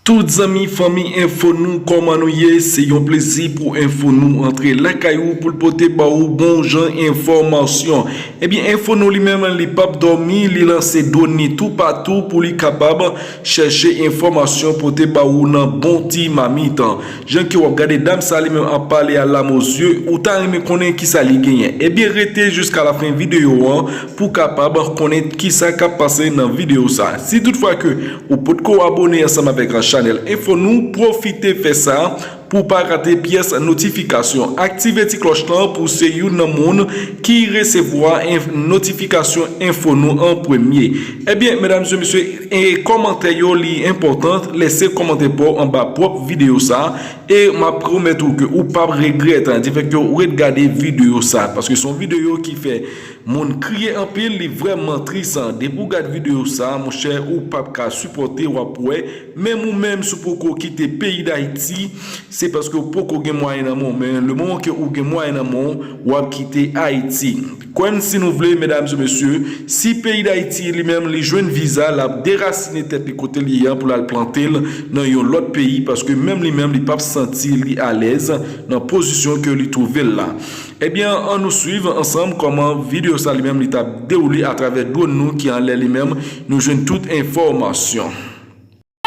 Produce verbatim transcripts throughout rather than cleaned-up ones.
Tout zanmi, fanmi Enfo Nou, kòman nou ye? Se yon plezi pou Enfo Nou antre lakay ou pou l pote ba ou bon jan enfòmasyon. Ebyen, Enfo Nou li menm, li p ap dòmi, li lanse dwòn li toupatou pou li kapab chèche enfòmasyon pote ba ou nan bon ti mamit. Jan ke w ap gade dam sa li menm ap pale a lamozye, ou ta renmen konnen kisa li genyen. Ebyen, rete jiska lafen videyo an pou w kapab konnen kisa k ap pase nan videyo sa. Si toutfwa ke ou potko abone ansanm avèk chanèl Enfo Nou, pwofite fè sa pou w pa rate pyès notifikasyon. Aktive ti klòch lan pou w se youn nan moun ki resevwa enf-, notifikasyon Enfo Nou an premye. Ebyen, medam e mesye, e kòmantè yo li enpòtan, lese kòmantè pa w anba pwòp videyo sa, e m ap pwomèt ou ke ou p ap regrèt, hein, di fèt ke ou ret gade videyo sa, paske se yon videyo ki fè moun kriye anpil, li vrèman tris, hein. Depi w gad videyo sa, monchè, ou p ap ka sipòte, w ap wè, menm ou menm si w poko kite peyi Dayiti, se paske w poko gen mwayen nan men w, men lemoman ke ou gen mwayen nan men w, w ap kite Ayiti. Kwè m si nou vle, medam e mesye, si peyi Dayiti li menm li jwenn viza, l ap derasinen tèt li kote li ye a pou l al plante l nan yon lòt peyi, paske menm li menm li p ap santi li alèz nan pozisyon ke li twouve l la. Ebyen, ann nou swiv ansanm kòman videyo sa li menm li t ap dewoule atravè dwòn nou ki anlè li menm, nou jwenn tout enfòmasyon.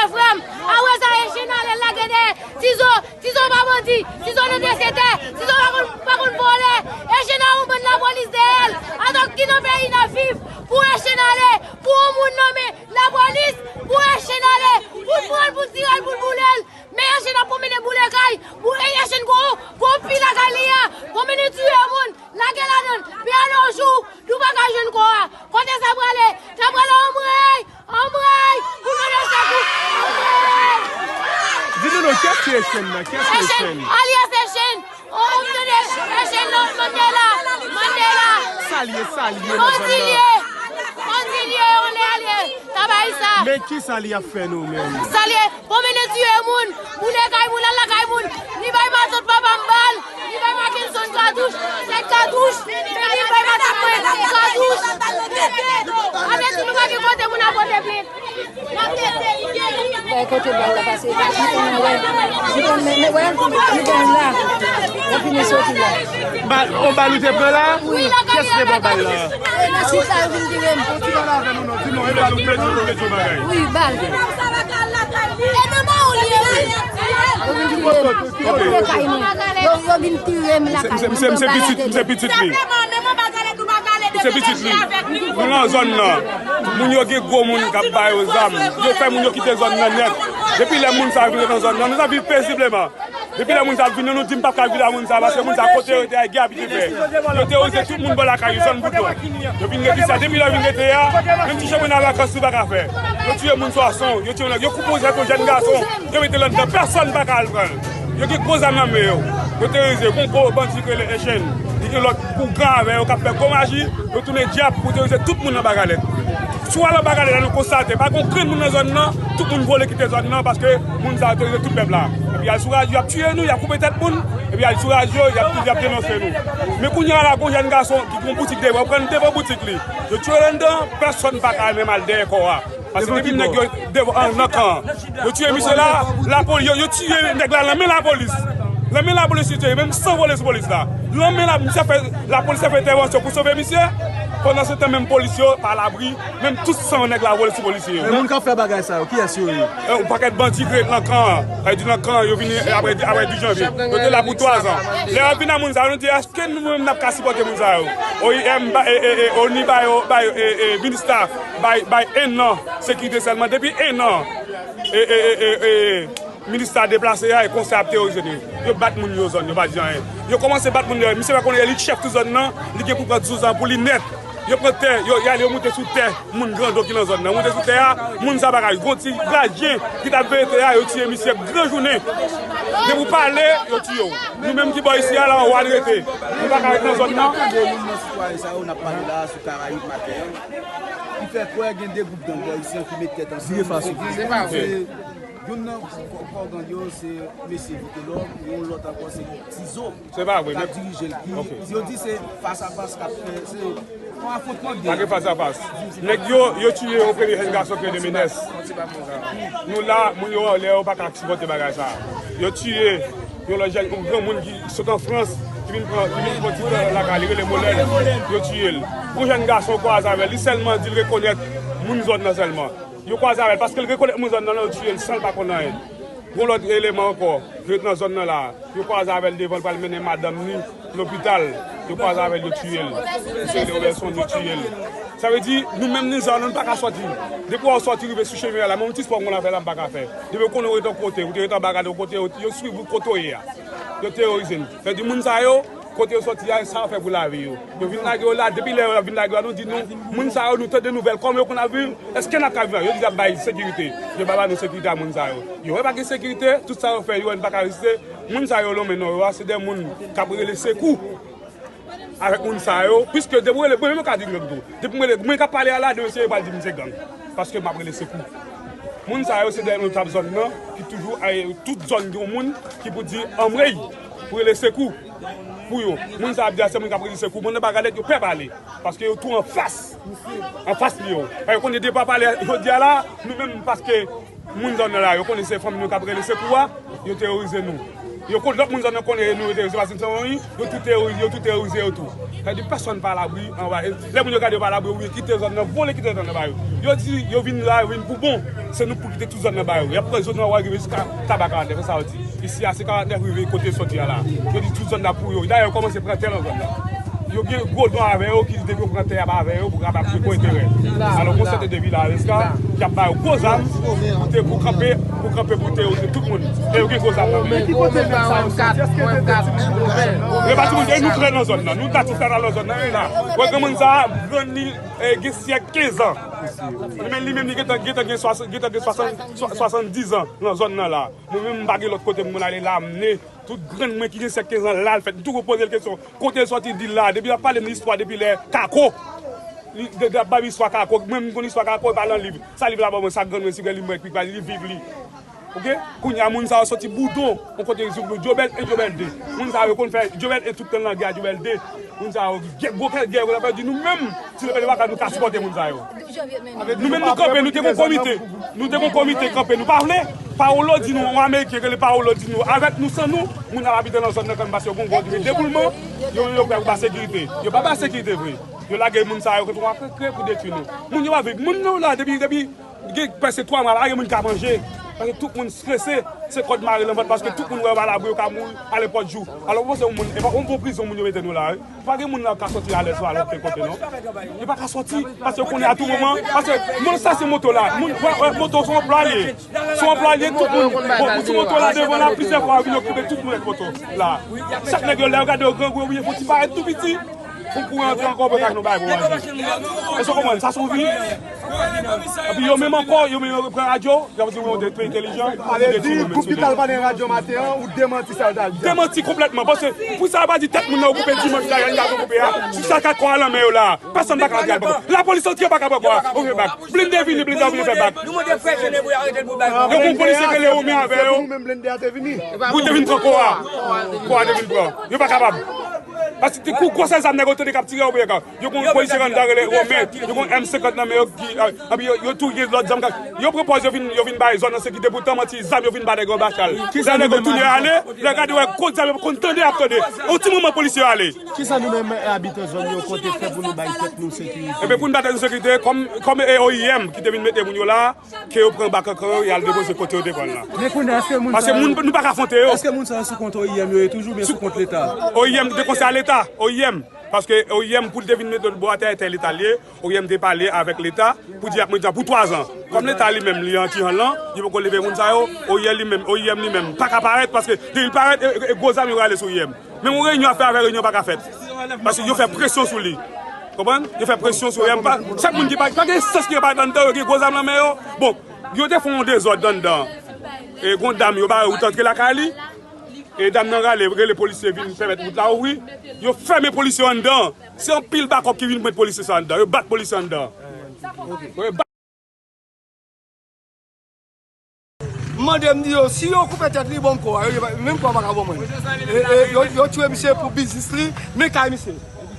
Frè m, apre sa, Echèn ale lage dèyè. Tizo, Tizo pa bandi, Tizo nan desètè, Tizo pa konn, pa konn vòlè. Echèn a yon bann lapolis dèyè l. Atò ki nan peyi n ap viv pou Echèn ale, pou yon moun nonmen lapolis, pou Echèn ale, pou l pran l, pou l tire l, pou l boule l. Men Echèn ap pwomennen boule kay, pou Echèn gwo, gwo pi lakay li a, pwomennen tiye moun, lage ladan l. Pi ale yon jou, nou pa ka jwenn kò a. Kote sa prale? Sa prale anmwey! Anmwey! Pou nou nan sekou! Anmwey! Di nou non, kiyès ki Echèn nan? Kiyès ki Echèn? Echèn, alyas Echèn! O, o, m tande Echèn nan, Mandela! Mandela! Sa l ye, sa l ye nan zòn nan? Bandi l ye! Bandi l ye, on est allié! Sa bay sa! Men kisa li ap fè nou menm? Sa l ye! Pwomennen tiye moun, boule kay moun, al lakay moun. Li bay matant papa m bal, li bay Mackenson katouch, sèt katouch, men li bay matant mwen katouch. Apre tou nou pa gen kote moun ap pote plent. Bay kote bal la pase, li konn wè, li konn men, men wè, li konn la, epi nou soti la. Bal, on bal ou te pran la? Wi. Kiyès te pran bal la? E nan sit la yo vin tire m. Wi, bal. Yo vin tire m. Yo, yo vin tire m lakay mwen. Se, se, se, se pitit, se pitit li. Se pitit li. Nou nan zòn nan. Moun yo gen gwo moun k ap ba yo zam. Yo fè moun yo kite zòn nan nèt. Depi lè moun sa yo vin nan zòn nan, nou ap viv pezibleman. Depi lè moun sa ap vini, nou di m p ap ka viv la moun sa, paske moun sa kote yo te a, gen abitye fè. Yo terorize tout moun bò lakay yo, zòn Boudon. Yo vin rete sa, depi lè yo vin rete a, menm ti chemen nan vakans nou pa ka fè. Yo tiye moun swason, yo tiye moun, yo koupe yon jèn gason, yo mete l anndan, pèsonn pa ka al pran l. Yo gen gwo zam nan men yo. Yo terorize, gon gwo bandi ki rele Echèn. Li gen lòt kougan avè yo k ap fè gwo maji, yo tounen dyab pou terorize tout moun nan Bagalèt. Si w al nan Bagalèt la, nou konstate, pa gen okenn moun nan zòn nan, tout moun vole kite zòn nan, paske moun sa yo terorize tout pèp la. Epi y al sou radyo, y ap tiye nou, y ap koupe tèt moun, epi y al sou radyo, y ap, y ap denonse nou. Men kounye a la, gon jèn gason ki gen yon boutik devan, yo pran l devan boutik li. Yo tiye l anndan, pèsonn pa ka menm al dèyè kò a. Paske depi nèg yo devan, an, nan kan an, yo tiye misye la, lapoli-, yo, yo tiye nèg la nan men lapolis. Nan men lapolis yo tiye, menm san vole sou polis la. Nan men la, misye fè, lapolis fè entèvansyon pou sove misye. Pandan se tan, menm polis yo pa labri, menm tout san nèg la vole sou polisye yo. Men moun k ap fè bagay sa yo, kiyès yo ye? E, yon pakèt bandi ki ret nan kan an. Sa vle di nan kan an, yo vini apre, apre dis janvye. Yo te la pou twa zan. Lè y ap vin a moun sa yo, nou di, èske nou menm n ap ka sipòte moun sa yo? O I M ba, e, e, e, ONI ba yo, ba yo, e, e, MINUSTAH bay, bay en an sekirite sèlman. Depi en an, e, e, e, e, e, MINUSTAH deplase a e konsa y ap terorize nou. Yo bat moun yo zòn, yo pa di anyen. Yo kòmanse bat moun yo. Misye pa konnen li chèf tout zòn nan, li gen pou pran douz an pou li nèt. Yo pran tè, yo, y ale, yo moute sou tè moun grando ki nan zòn nan. Moute sou tè a, moun sa pa ka viv. Gon ti gadyen ki t ap veye tè a, yo tiye misye gran jounen. Depi w pale, yo tiye w. Nou menm ki bò isi a la, w al rete. Nou pa ka ret nan zòn nan. Tande youn nan sitwayen sa yo, n ap pale la sou Karayib maten an, ki fè kwè gen de gwoup gang bò isi an ki met tèt ansanm. Vire fas ou. Se pa vre. Youn nan kò-, kò gang yo, se mesye Vitelòm, yon lòt ankò, se Tizo. Se pa vre, k ap men dirije l. Ki, yo di se fas a fas k ap fè, se Pa gen fas a fas. Nèg yo, yo tiye yon premye jèn gason ki rele Menès. Nou la, moun yo anlè, yo pa ka sipòte bagay sa. Yo tiye yon lòt jèn, yon granmoun ki sot an Frans, ki vin pran, ki vin pran ti tan lakay li, rele Molèn. Yo tiye l. Yon jèn gason kwaze avè l, li sèlman di l rekonèt moun zòn nan sèlman. Yo kwaze avè l, paske l rekonèt moun zòn nan, yo tiye l san l pa konn anyen. Gon lòt eleman ankò, ki ret nan zòn nan la, yo kwaze avè l devan l pral mennen madanm ni lopital, yo kwaze avè l, yo tiye l. Misye rele Robertson, yo tiye l. Sa vle di, nou menm nizan, nou pa ka sòti. Depi w sòti rive sou chemen an la, menm yon ti spò moun ap fè la, m pa ka fè. Depi w konnen w ret yon kote, ou te ret anba gade yon kote, yo, yo swiv ou kote w ye a. Yo teworize n. Sa vle di, moun sa yo, kote yo sòti a, sa yo fè pou lavi yo. Yo vin lage yo la, depi lè yo vin lage yo la, nou di nou, moun sa yo, nou tande nouvèl, kòman yo konn ap viv, èske n ap ka viv la? Yo di y ap bay sekirite. Yo pa ba nou sekirite a moun sa yo. Yo wè pa gen sekirite, tout sa yo fè, yo wè n pa ka reziste. Moun sa yo lonmen non yo a, se de moun k ap rele sekou avèk moun sa yo, piske depi w rele, mwen menm mwen ka di gang tou. Depi mwen rele, mwen k ap pale a la, demen se yo pral di m se gang. Paske m ap rele sekou. Moun sa yo se de notab zòn nan, ki toujou, eh, tout zòn gen yon moun ki pou di anmwey, pou rele sekou pou yo. Moun sa ap di a se moun k ap rele sekou. Moun nan pa gadèt, yo pè pale. Paske yo tou anfas. Anfas li yo. Yo konnen depi w ap pale jodi a la, nou menm paske moun zòn nan la, yo konnen se fanmi nou k ap rele sekou a, yo teworize nou. Yo konn lòt moun zòn nan konnen nou yo teworize, paske nou se fanmi, yo tou teworize, yo tou teworize yo tou. Sa vle di pèsonn pa alabri anba. Lè moun yo gade yo pa alabri, yo oubyen kite zòn nan, vole kite zòn nan ba yo. Yo di yo vin la, yo vin pou bon. Se nou pou kite tout zòn nan ba yo. Y ap pran zòn nan, w a rive jiska Taba karantnèf, se sa yo di. Isi a se karantnèf rive kote sòti a la. Yo di tout zòn nan pou yo. Dayè, yo kòmanse pran tè nan zòn nan. Yo gen gwo don avè yo ki di depi yo pran tè a ba avè yo pou kapab gen gwo enterè. Alò, gon sèten de Vila Reska ki ap ba yo gwo zam pou te, pou kanpe, pou kanpe, pou te, pou tout moun. E yo gen gwo zam nan men yo. Ki kote nèg sa yo soti? Èske yo te, te timoun? Yo pa timoun, e nou trè nan zòn nan. Nou ta ti sa nan zòn nan, e la. Wè, granmoun sa a, grann li, eh, gen syèk kenz an. Li menm, li menm, li gentan, gentan gen swasann, gentan gen swasann, swa-, swasanndizan nan zòn nan la. Mwen menm, m pa gen lòt kote pou mwen ale la, m ne. Tout grann mwen ki gen syèk kenz an la, l fèt. M toujou poze l kesyon. Kote l sòti, di l la. Depi l ap pale m istwa depi lè Kako. Li, de, de, ap ba m istwa Kako. Mwen, m konn istwa Kako, e pa nan liv. Sa liv la ban mwen, sa grann mwen, si grann li mwen, eksplik ba li, li viv li. Oke? Kounye a, moun sa yo sòti Boudon, yon kote yo sou Djobèl en, Djobèl de. Moun sa yo konn fè Djobèl en tout tan nan gè a Djobèl de. Moun sa yo, gè, gwo kè, gè, yo la pèdi nou menm. Si nou pèdi, nou ka sipòte moun sa yo. Nou menm nou kanpe, nou te gon komite. Nou te gon komite kanpe, nou pa vle. Paolo di nou, yon Ameriken rele Paolo di nou, avèk nou, san nou, moun ap abite nan zòn nan kanmenm, paske yo gon gwo deboulman, yo, yo prè pou ba sekirite. Yo pa ba sekirite vre. Yo lage moun sa yo, kote w a kre, kre pou detwi nou. Moun yo pa vle, moun yo la, depi, depi, gen prèske twa mwa, pa gen moun ka manje. Paske tout moun strese, se kòd mare nan vant, paske tout moun wè yo pa labri, yo ka mouri a nenpòt jou. Alò, ou panse yon moun, e pa yon bon prizon moun yo mete nou la, wi. Pa gen moun nan ka sòti alèz sou alòt kote, non. Yo pa ka sòti, paske yo konnen a tou moman, paske moun sa se moto la. Moun, wè, wè, moto se yon anplwaye. Se yon anplwaye, tout moun. Bon, ou sou moto la devan la, plizyè fwa yo vin okipe tout moun ak moto la. Chak nèg yo, lè yo gade yo grangou, yo oblije fè yon ti parèt tou piti. Pou kouri antre ankò, pou yo ka jwenn yon bagay pou manje. Èske w konprann? Sa se yon vi. Epi yo menm ankò, yo menm yo pran radyo, y ap di, "Wi, w te twò entèlijan, w te detwi moun." Gwoup ki t al pale nan radyo maten an, ou demanti sa yo t al di a? Demanti konplètman, paske pou sa yo pa di tèt moun nan yo koupe dimanch la, y a yon gason koupe a, si sa ka kò a lanmè yo la, pèsonn pa ka di al pran kò. Lapolis antye pa ka pran kò a, ou fè bak. Blende vini, blende ap vini fè bak. Yo gon polisye rele yo men avè yo. Pou te vin pran kò a. Kò a te vin pran. Yo pa kapab. Paske te kou gwosè zam nèg yo tande k ap tire yo pran kò a. Yo gon polisye anndan rele Romen, yo gon M senkant nan men yo ki, eh, epi yo, yo tou gen lòt zam. Yo pran pòz yo vin, yo vin bay zòn nan sekirite, poutan manti zam yo vin ba nèg yo anba chal. Lè nèg yo tounen ale, lè gade wè gwo zam yo pa konn tande y ap tande. Yon ti moman polisye yo ale. Kisa nou menm abitan zòn yo konte fè pou nou bay tèt nou sekirite? Ebyen pou nou bay tèt nou sekirite, kòm, kòm e O I M ki te vin mete moun yo la, ke yo pran bak an kan yo, y al depoze kote yo te pran la. Men kounye a, èske moun sa yo, paske moun, nou pa ka afwonte yo. Èske moun sa yo sou kont O I M yo ye toujou, oubyen sou kont Leta? O I M te konsèy a Leta, O I M. Paske O I M pou l te vin mete l bò atè, atè Leta l ye, O I M te pale avèk Leta pou di y ap mete pou twa zan. Kòm Leta li menm li anti an lan, li poko leve moun sa yo, O I M li menm, O I M li menm pa ka parèt paske depi l parèt, e, e, e gwo zam yo rale sou O I M. Menm yon reyinyon ap fè avè reyinyon pa ka fèt. Paske yo fè presyon sou li. Konprann? Yo fè presyon sou O I M. Pa, chak moun ki pa, pa gen sans ki yo pa anndan, yo gen gwo zam nan men yo. Bon, yo te fè yon dezòd anndan. E gon dam yo ba yo wout antre lakay li. E dam nan rale, rele polisye vin pèmèt wout la ouvri. Yo fèmen polisye anndan. Se anpil bakòp ki vin met polisye sa anndan. Yo bat polisye anndan. Yo bat. M mande, m di yo, si yo koupe tèt li, ban m kò a. Yo di, menm kò a pa ka ban mwen. E, e, yo, yo tiye misye pou biznis li, men kay misye.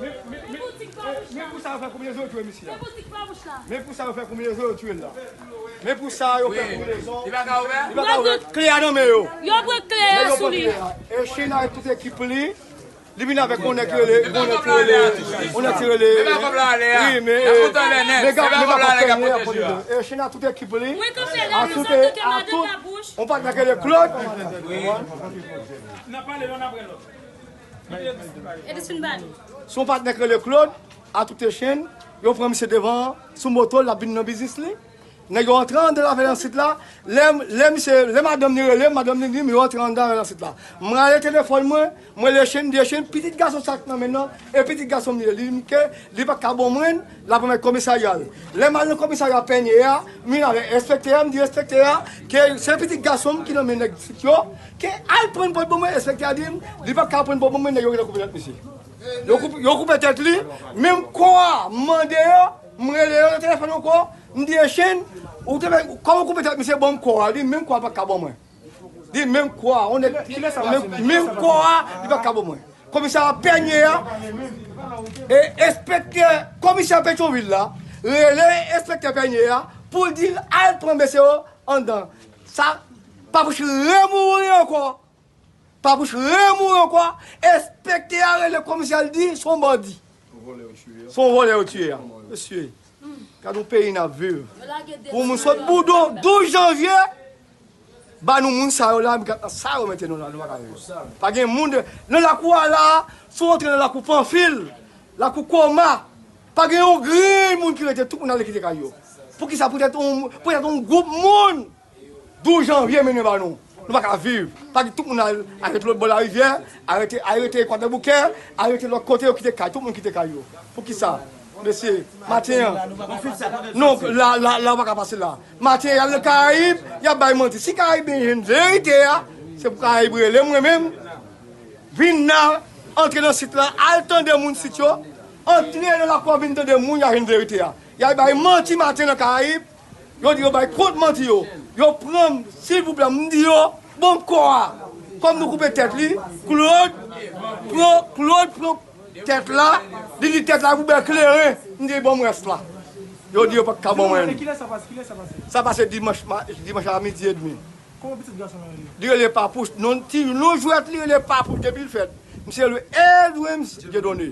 Men, men, men, men pou sa yo fè koumye zo yo tchwe misye a. Men pou sa yo fè koumye zo yo tchwe l la. Men pou sa yo fè koumye zo. Li pa ka ouvè? Li pa ka ouvè. Kle a nan men yo. Yo pran kle a sou li. E Chen avèk tout ekip li. Li vin avèk yon nèg ki rele, yon nèg ki rele, yon nèg ki rele. Wi, men, men gade, men gade, e Chen a tout ekip li. A tout, a tout, yon patnè ki rele Claude. N ap pale youn apre lòt. Se yon patnè ki rele Claude, a tout Chen, yo pran misye devan, sou moto, l ap vin nan biznis li. Nèg yo antre anndan lavèlansit la, lè, lè misye, lè madanm li rele m, madanm li di m, yo antre anndan lavèlansit la. Mwen rale telefòn mwen, mwen rele Chen, m di Chen, pitit gason sa k nan men nan, e pitit gason m li ye. Li di m ke li pa ka ban mwen, l ap remèt komisarya l. Lè m al nan komisarya Pènye a, m vin avèk enspektè a, m di enspektè a ke se pitit gason m ki nan men nèg sit yo, ke al pran pou l ban mwen, enspektè a di m, li pa ka pran pou l ban mwen, nèg yo gentan koupe tèt misye. Yo koupe, yo koupe tèt li, menm kò a, m mande yo, m rele yo nan telefòn ankò, m di Chen, ou te, kòman w koupe tèt misye, ban m kò a, li menm kò a pa ka ban mwen. Li menm kò a, on nèg, menm, menm kò a, li pa ka ban mwen. Komisè a Pènye a, e enspektè, komisè Petyonvil la, rele enspektè Pènye a, pou l di l al pran mesye yo anndan. Sa, Papouch remouri ankò. Papouch remouri ankò, enspektè a rele komisè a, l di, se yon bandi. Se yon vòlè yo tiye a. Mesye, gade yon peyi n ap viv. Pou moun sot Boudon, douz janvye, ba nou moun sa yo la, gade nan sa yo mete nou la, nou pa ka viv. Pa gen moun de, nan lakou a la, si w antre nan lakou Panfil, lakou Koma, pa gen yon grenn moun ki rete, tout moun ale kite kay yo. Poukisa? Poutèt yon, poutèt yon gwoup moun. Douz janvye mennen ba nou. Nou pa ka viv. Pa di tout moun al arete lòt bò larivyè, arete, arete Ekwadè Boukè, arete lòt kote yo kite kay, tout moun kite kay yo. Poukisa? Mesye, maten an. Non, la, la, la, ou pa ka pase la. Maten an, y al nan Karayib, y ap bay manti. Si Karayib vin jwenn verite a, se pou Karayib rele mwen menm. Vin nan, antre nan sit la, al tande moun sit yo, antre nan lakou a, vin tande moun, y a jwenn verite a. Y al bay manti maten nan Karayib, yo di yo bay kont manti yo. Yo pran m, silvouplè, m di yo, bon kò a. Kòm nou koupe tèt li, Claude pran, Claude pran tèt la, li di tèt la pou bèl kleren, m di bon m rès la. Yo di yo pa t ka ban mwen. Kilè sa pase? Kilè sa pase? Sa pase dimanch, ma-, dimanch a midi edmi. Kòman pitit gason an rele? Li rele Papouch. Non, ti, non jwèt li rele Papouch depi l fèt. Misye rele Edwins Dieudonné.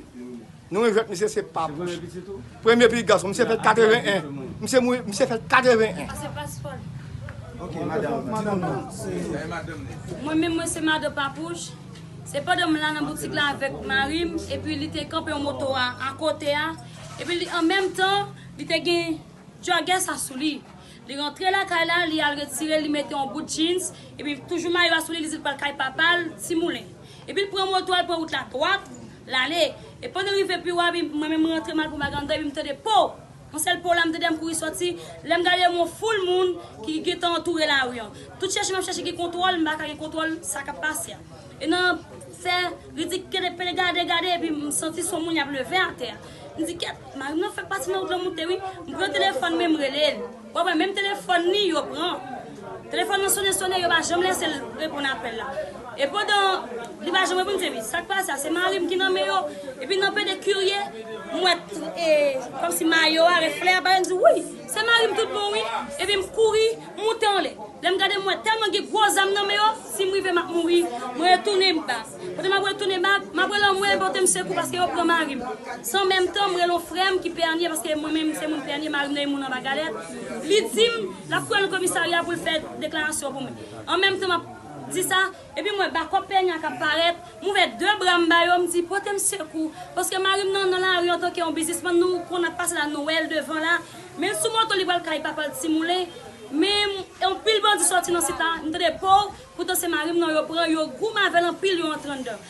Non jwèt misye se Papouch. Premye pitit ou? Premye pitit gason. Misye fèt katreven en. Misye mouri, misye fèt katreven en. Pase pas fòl. Ok, madanm. Mwen menm, mwen se madan Papouch. Se pandan m la nan boutik la avèk mari m, epi li te kanpe yon moto a akote a. Epi li, an menm tan, li te gen jògè sa sou li. Li rantre lakay la, li al retire, li mete yon bout jeans, epi toujou mayo a sou li, li di l pral kay papa l, Ti Moulen. Epi l pran moto a, l pran wout la dwat, l ale. E pandan l rive pi wo a, epi mwen menm mwen rantre m al pran bagay anndan, epi m tande po! Yon sèl po la, m tande m kouri sòti. Lè m gade, m wè yon foul moun ki gentan antoure lari an. Tout chèche m ap chèche gen kontwòl, m pa ka gen kontwòl sa k ap pase a. E nan fè ridik kede pede gade, gade, epi m santi son moun y ap leve atè a. M di, "Kèt, mari m nan fè pati nan wout lan moute wi." M pran telefòn mwen, m rele l. W ap wè, menm telefòn li, yo pran. Telefòn nan sonnen, sonnen, yo pa janm lese l reponn apèl la. E pandan li pa janm reponn, m di, "Wi, sa k pase a, se mari m ki nan men yo." Epi nan pede kirye, m wè, e, kòmsi mayo a, reflè a, bagay, m di, "Wi, se mari m tout bon, wi." Epi m kouri, m moute anlè. Lè m gade, m wè tèlman gen gwo zam nan men yo, si m rive, m ap mouri. Mwen retounen m ba. Kote m ap retounen bak, m ap rele anmwe pote m sekou paske yo pran mari m. Se an menm tan, m rele yon frè m ki Pènye, paske mwen menm se moun Pènye, mari m nan yon moun anba galèt. Li di m l ap kouri nan komisarya pou l fè deklarasyon pou mwen. An menm tan, m ap di sa, epi m wè bakòp Pènye a k ap parèt, m ouvè de bra m ba yo, m di, pote m sekou, paske mari m nan, nan lari antanke yon biznismann, nou konn ap pase la, nou wè l devan la, men l sou moto, li pral kay papa l Ti Moulen, men anpil bandi sòti nan sit la, m tande pow, poutan se mari m nan yo pran, yo goumen avè l anpil, yo antre anndan.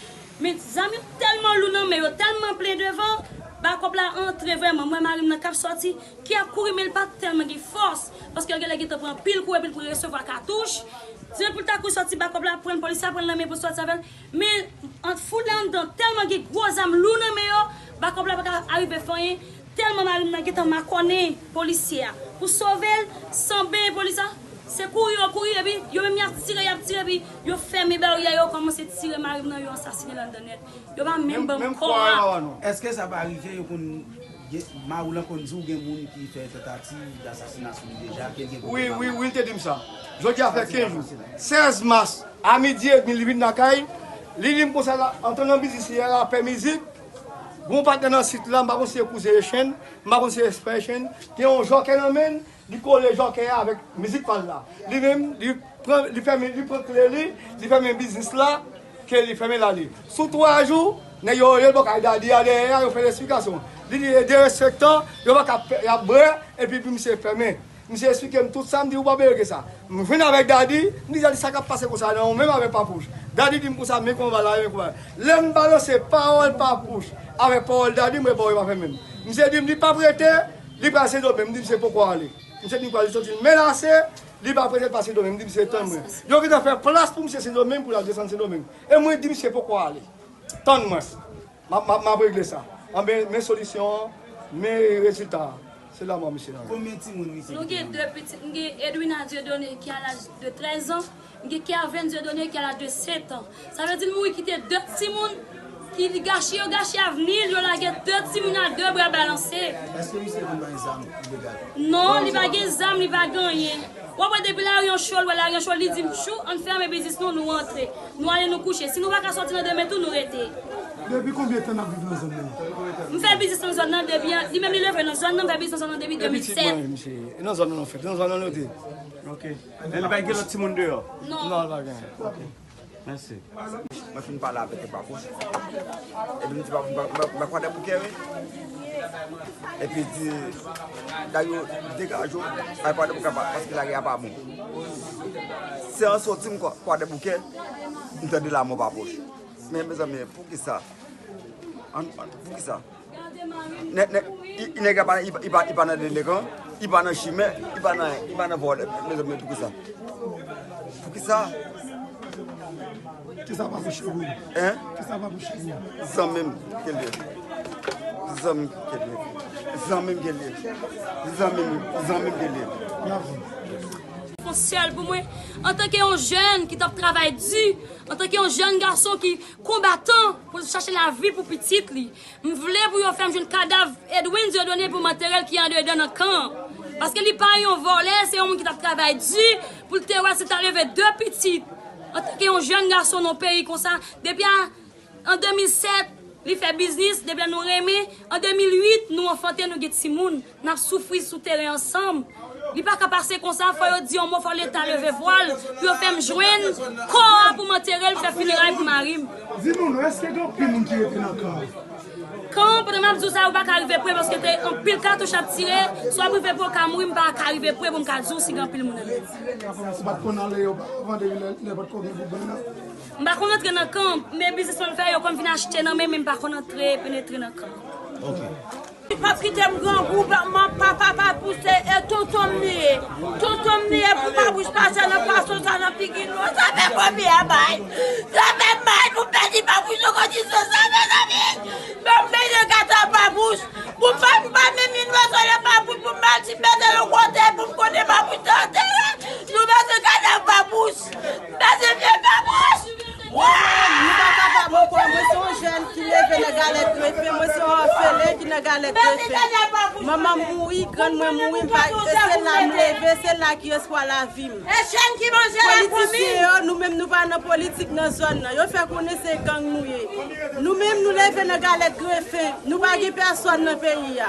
Men zam yo tèlman lou nan men yo, tèlman plen devan, bakòp la antre vrèman, m wè mari m nan k ap sòti, ki ap kouri, men l pa t tèlman gen fòs, paske l genlè gentan pran anpil kou epi l pral resevwa katouch. Di l pou l ta kouri sòti bakòp la, pran polisye a, pran l nan men pou l sòti avè l. Men ant foul la anndan, tèlman gen gwo zam lou nan men yo, bakòp la pa ka arive fè anyen, tèlman mari m nan gentan makònen polisye a. Pou sove l, san benyen polisye a, se kouri yo kouri, epi yo menm y ap tire, y ap tire, epi yo fèmen baryè yo, kòmanse tire mari m nan, yo ansasinen l anndan nèt. Yo pa menm ban m kò a. Èske sa pa rive yo konn gen, mari w lan konn di w gen moun ki fè tantativ dasasina sou li deja, ke l gen pwoblèm avè l? Wi, wi, wi, l te di m sa. Jodi a fè kenz jou. Sèz mas, a midi edmi, li vin lakay. Li di m konsa, l antre nan biznis li a, l ap fè mizik. Gon patnè nan sit la, m pa konn si se kouzen Echèn, m pa konn si se frè Echèn. Gen yon jòkè nan men l, li kole jòkè a avèk mizik pa l la. Li menm, li pran, li fèmen, li pran kle li, li fèmen biznis la, ke li fèmen l ale. Sou twa jou, nèg yo rele l bò kay Dadi a dèyè a, yo fè l esplikasyon. Li di, e derespektan, yo pa ka fè, y ap brè, epi pou misye fèmen. Misye esplike m tout sa, m di, ou pa bezwen rele sa. M jwenn avèk Dadi, m di, Dadi, sa k ap pase konsa, non, ou menm avèk Papouch. Dadi di m konsa, men konba la, men konba la. Lè m balanse pawòl Papouch avèk pawòl Dadi, m wè bò yo pa fèmen m. Misye di m, li p ap rete, li pral Sendomeng. M di, misye poko ale. Misye di m kwa, li santi l menase, li pa prese pa Sendomeng. M di misye tann mwen. Yo gentan fè plas pou misye Sendomeng pou l al desann Sendomeng. E mwen di misye poko ale. Tann mwen. M ap, m ap, m ap regle sa. Anben, men solisyon an, men rezilta a. Se la mò misye nan. Konbyen timoun misye kite nan men? Nou gen de pitit. M gen Edwina Dieudonné ki a laj de trèz an. M gen Kerven Dieudonné ki a laj de sèt an. Sa vle di l mouri kite de timoun ki li gache, yo gache avni l, yo lage de timoun a de bra balanse. Èske misye konn bay zam ilegal? Non, li pa gen zam, li pa gen anyen. W ap wè depi lari an cho, l wè lari an cho, li di m, tchou, ann fèmen biznis nou, nou antre. Nou ale, nou kouche. Si nou pa ka sòti nan demen tou, nou rete. Depi konbyen tan n ap viv nan zòn nan? M fè biznis nan zòn nan depi, li menm li leve nan zòn nan, m fè biznis nan zòn nan depi de mil sèt. Epi ti mwen, misye, e nan zòn nan nou fèt, nan zòn nan nou te. Ok. Men li pa gen lòt timoun deyò? Non. Non, li pa gen. Ok. Mèsi. Mwen fin pale avèk Papouch. Epi m di Papouch, m pa, m pa, m pa Kwadèboukè, wi. Epi di, Dayo, degaje w, al Kwadèboukè pa, paske lari a pa bon. Se an soti m Kwa-, Kwadèboukè, m tande lanmò Papouch. Men, mezanmi, poukisa? An, an, poukisa? Nèg, nèg, i, i nèg la pa, i, i pa, i pa nan delenkan, i pa nan chimè, i pa nan, i pa nan vòlè. Mezanmi, poukisa? Poukisa? Kisa pa pou cheri? Hein? Kisa pa pou cheri? Zanmi m ke l ye. Zanmi m ke l ye. Zanmi m ke l ye. Zanmi m, zanmi m ke l ye. Fon sèl pou mwen, antanke yon jèn ki t ap travay di, antanke yon jèn gason ki konbatan pou l chache lavi pou pitit li. M vle pou yo fè m jwenn kadav Edwin Dieudonné pou m antere l ki andedan nan kan an. Paske li pa yon vòlè, se yon moun ki t ap travay di pou l te wè si l ta leve de pitit. Antanke yon jèn gason nan yon peyi konsa, depi a, an de mil sèt, li fè biznis, depi lè nou renmen, an de mil uit, nou anfante, nou gen timoun. N ap soufri sou teren ansanm. Li pa ka pase konsa, fò yo di yon mo, fò Leta leve vwa l, pou yo fè m jwenn kò a pou m antere l, fè fineray pou mari m. Di nou non, èske gen anpil moun ki rete nan kan an? Kan an, pandan m ap di w sa, ou pa ka rive pre, paske te anpil katouch ap tire, si w ap rive pre, w ka mouri, m pa ka rive pre pou m ka di w si gen anpil moun andedan. Ou pa t konn ale yo, pa vande lè, lè pa t ko gen pwoblèm nan? M pa konn antre nan kan an, men biznismann fè yo konn vin achte nan men, men m pa konn antre, penetre nan kan an. Ok. Li p ap kite m grangou, pa, man, papa pa pouse, e tonton m li ye. Tonton m li ye pou pa bouch pase nan pwason sa nan figi nou. Sa fè konbyen a bay? Sa fè mal pou pèdi pa bouch nan kondisyon sa, mezanmi. Men m bezwen gate pa bouch. Pou m pa, pou m pa menm yon nwazo nan pa bouch, pou m al ti pete yon kote, pou m konnen pa bouch nan antere. Nou bezwen gate pa bouch. M bezwen vye pa bouch. Nou pa kapab ankò. Mwen se yon jèn ki leve nan galèt grefe. Mwen se yon òfelen ki nan galèt grefe. Manman m mouri, grann mwen mouri, m pa, e se la m leve, se la ki espwa lavi m. Politisyen yo, nou menm Nou pa nan politik nan zòn nan. Yo fè konnen se gang nou ye. Nou menm, nou leve nan Galèt Grefen. Nou pa gen pèsòn nan peyi a.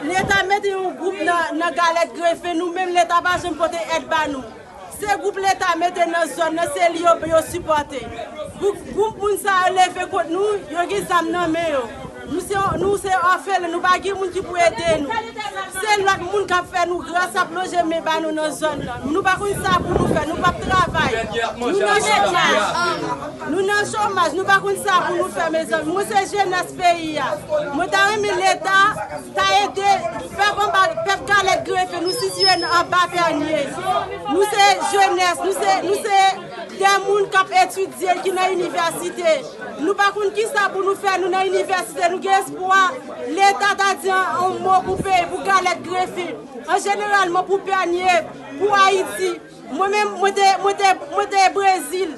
Leta mete yon gwoup nan, nan Galèt Grefen. Nou menm, Leta pa janm pote èd ba nou. Se gwoup Leta mete nan zòn nan, se li yo, yo sipòte. Gwoup, gwoup moun sa yo leve kont nou, yo gen zam nan men yo. Nou se, nou se òfelen, nou pa gen moun ki pou ede nou. Se lòt moun k ap fè nou gras, ap lonje men ba nou nan zòn nan. Nou pa konn sa pou nou fè, nou p ap travay. Nou nan chomaj. Nou nan chomaj, nou pa konn sa pou nou fè, mezanmi. Mwen se jenès peyi a. Mwen ta renmen Leta ta ede pèp anba, pèp Galèt Grefen, nou sitiye anba Pènye. Nou se jenès, nou se, nou se de moun k ap etidye, ki nan inivèsite. Nou pa konn kisa pou nou fè, nou nan inivèsite, nou gen espwa Leta ta di yon, yon mo pou peyi, pou Galèt Grefen. An jeneralman pou Pènye, pou Ayiti. Mwen menm, mwen te, mwen te, mwen te Brezil.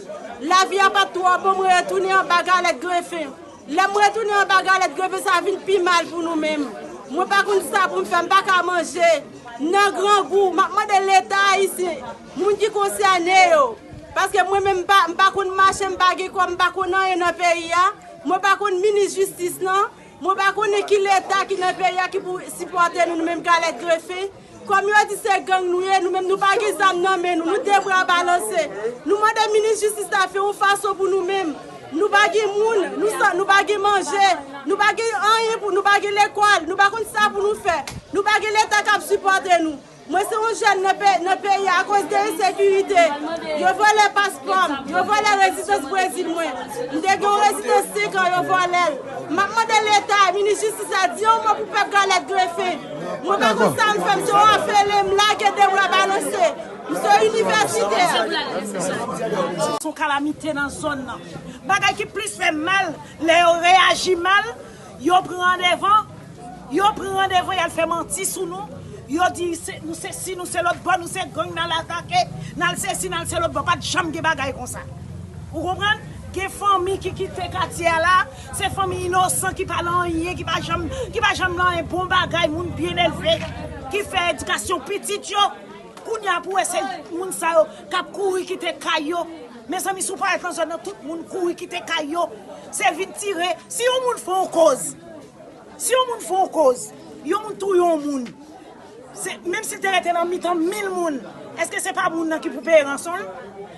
Lavi a pa t twò bon, mwen retounen anba Galèt Grefen. Lè m retounen anba Galèt Grefen, sa vin pi mal pou nou menm. Mwen pa konn sa pou m fè, m pa ka manje. Nan grangou, m ap mande Leta ayisyen, moun ki konsène yo. Paske mwen menm, m pa, m pa konn mache, m pa gen kòb, m pa konn anyen nan peyi a. Mwen pa konn minis jistis lan. Mwen pa konnen ki Leta ki nan peyi a ki pou sipòte nou, nou menm Galèt Grefen. Kòm yo di se gang nou ye, nou menm nou pa gen zam nan men nou, nou de bra balanse. Nou mande minis jistis la fè yon fason pou nou menm. Nou pa gen moun, nou san, nou pa gen manje, nou pa gen anyen pou, nou pa gen lekòl, nou pa konn sa pou nou fè. Nou pa gen Leta k ap sipòte nou. Mwen se yon jèn nan pe-, nan peyi a, akoz de ensekirite. Yo vòlè paspò m, yo vòlè rezidans Brezil mwen. M te gen yon rezidans senk an, yo vòlè l. M ap mande Leta, minis jistis la, di yon mo pou pèp Galèt Grefen. Mwen pa konn sa m fè, m se yon òfelen, m lage de bra balanse. M se yon inivèsitè. Se yon kalamite nan zòn nan. Bagay ki plis fè m mal, lè yo reyaji mal, yo pran devan, yo pran devan, y al fè manti sou nou. Yo di se, nou se si, nou se lòt bò, nou se gang, n al atake, n al se si, n al se lòt bò. Pa t janm gen bagay konsa. Ou konprann? Gen fanmi ki kite katye a la, se fanmi inosan ki pa nan anyen, ki pa janm, ki pa janm nan anyen bon bagay, moun byen elve, ki fè edikasyon pitit yo. Kounye a pou wè se moun sa yo k ap kouri kite kay yo. Mezanmi, si w parèt nan zòn nan, tout moun kouri kite kay yo. Se vin tire. Si yon moun fè yon koz, si yon moun fè yon koz, yon moun touye yon moun, se, menm si l te rete nan mitan mil moun, èske se pa moun nan ki pou peye ranson l?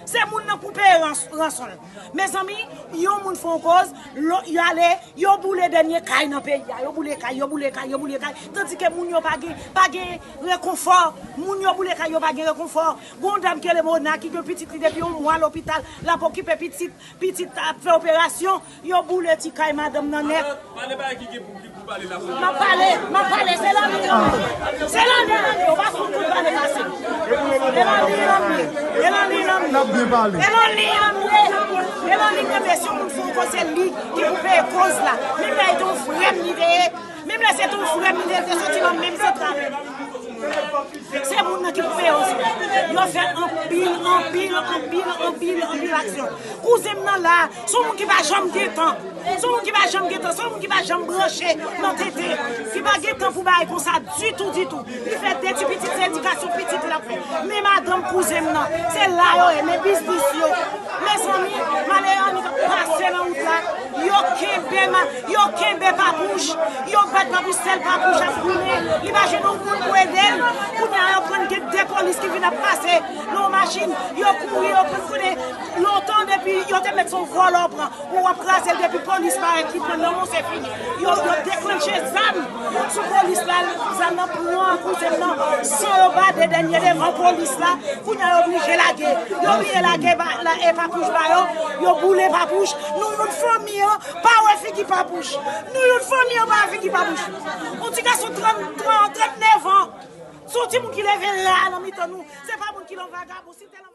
Se moun nan pou peye rans-, ranson l. Mezanmi, yon moun fè yon koz, lò, y ale, yo boule dènye kay nan peyi a. Yo boule kay, yo boule kay, yo boule kay. Tandike moun yo pa gen, pa gen rekonfò. Moun yo boule kay yo, pa gen rekonfò. Gon dam ki rele Mona ki gen pitit li depi yon mwa lopital, l ap okipe pitit, pitit ap fè operasyon, yo boule ti kay madanm nan nèt. Pale, pale bagay ki gen pou, ki pou pale la. M ap pale, m ap pale, se Landy Landy. Se Landy Landy, ou pa fout kout pale pase. E Landy Landy, e Landy Landy. N ap byen pale. E Landy Landy, e Landy Landy, se yon moun fou, se li ki pou peye koz la. Menm lè se yon frè m li te ye, menm lè se te yon frè m li te ye, te soti nan menm zantray. Se moun nan ki pou peye yo. Yo fè anpil, anpil, anpil, anpil, anpil aksyon. Kouzen m nan la, se yon moun ki pa janm gen tan. Se yon moun ki pa janm gen tan, se yon moun ki pa janm branche nan tenten, ki pa gen tan pou bagay konsa ditou, ditou. Li fè de ti pitit, se edikasyon pitit l ap fè. Men madanm kouzen m nan, se la yo ye, men biznis yo. Mezanmi, malere annik ap pase nan wout la, yo kenbe ma-, yo kenbe Papouch, yo bat Papouch, sèl Papouch ap goumen, li pa jwenn yon moun pou ede l. Kounye a yo pran gen de polis ki vin ap pase nan yon machin, yo kouri, yo pran konnen lontan depi yo te mèt se yon vòlò pran. Pou w ap kraze l depi polis parèt li pran nan men w se fini. Yo, yo deklanche zam sou polis la, zam nan pran kouzen m nan, san yo bade dènye devan polis la, kounye a yo oblije lage. Yo oblije lage ba, la, e Papouch ba yo, yo boule Papouch. Nou youn fanmi an, pa wè figi Papouch. Nou youn fanmi an, pa wè figi Papouch. Yon ti gason trant, trant, trannèf an. Se yon timoun ki leve la nan mitan nou. Se pa moun ki lan vagabon. Si te lan